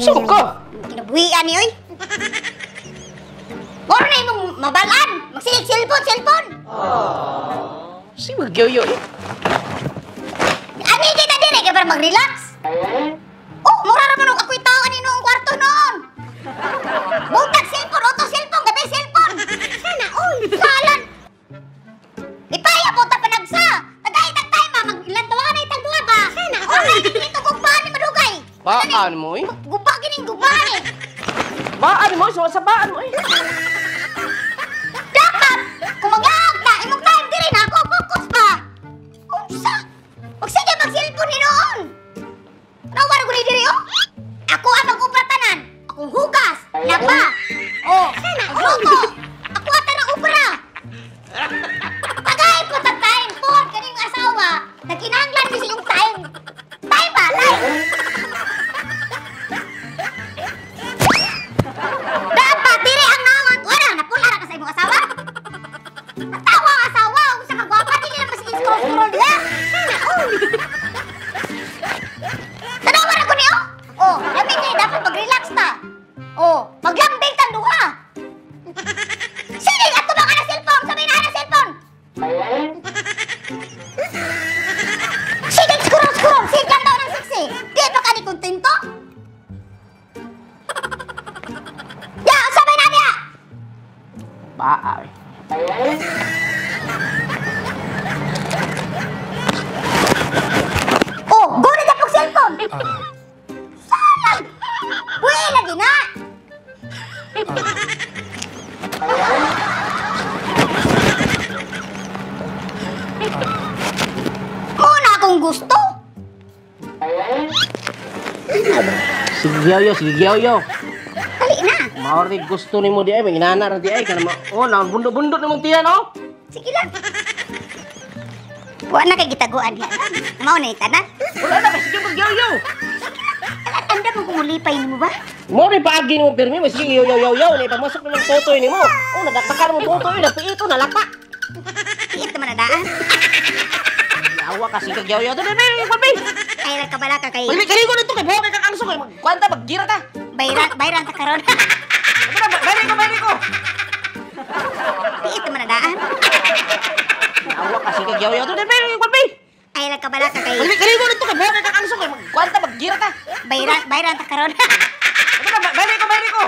Sino ka? Kinabuhian ni oy. Moro na imong mabalaan. Magsilig cellphone, cellphone. Si magyoyo eh. Ani kita dire kay para mag-relax. Oh, mura ra man og ako'y tao ani noong kwarto noon. Buntag cellphone, auto cellphone, gabi cellphone. Sana all. Salan. Ipaya po ta panagsa. Tagay tag time ma mag-ilan tuwa na itang duha ba. Sana all. Dito gugmaan ni madugay. Baan mo eh. Guba gining guba ni. Baan mo, so sa baan mo eh. Dapat kung maglaag na imong time diri na ako focus ba. Unsa? Magsige mag-cellphone ni noon. Nawar ko ni diri oh. Ako ang mag-ubra tanan. Akong hugas, laba. Oh, magluto. Ako ata na ubra. Tagay po ta time phone kaning asawa. Nagkinahanglan mi sa iyong time. Time ba? Time. Dapat diri ang nawan. Wala napula ra ka sa imong asawa. Natawa ang asawa ug sa kagwapa dili na masige scroll scroll diha. Sana all. Tanawa ra ko niyo. Oh, lami kay dapat mag-relax ta. Oh, maglambing tang duha. Sige, ato ba ka na cellphone? Sabay na na cellphone. Sige, scroll scroll. Sige lang daw ng sexy. Di pa ka ni kontento? Ya, sabay na niya. Baa eh. Oh, guni ka pag cellphone. Salang. Uy, lagi na. Muna akong gusto. Sige yoyo, sige yoyo. Dali na. Maori gusto nimo di ay, may inana ra di ay kana oh, na bundok-bundok nimong tiyan oh. Sige lang. Wa na kay gitaguan diha. Mao na tanan. Wala na sige pag yoyo. Anda mo kung mulipay nimo ba? Mo rin paagi nimo pirmi, may sige yo yo yo yo, ni pagmasok ng totoy nimo. Oh, nagdakdakan mo totoy, napiito nalapa. Piit naman na daan. Yawa kasi kag yoyo dali dali, papi. Ay ra kabala ka kay Pagli kaligo nito kay buhok kay kang angso kay magkwanta maggira ta. bayran bayran ta karon. Ano na, balik ko, balik ko. Piit naman na daan. Yawa kasi kag yoyo dali dali, papi. Ay ra kabala ka kay Pagli kaligo nito kay buhok kay kang angso kay magkwanta maggira ta. bayran bayran ta karon. Ano na, balik ko, balik ko.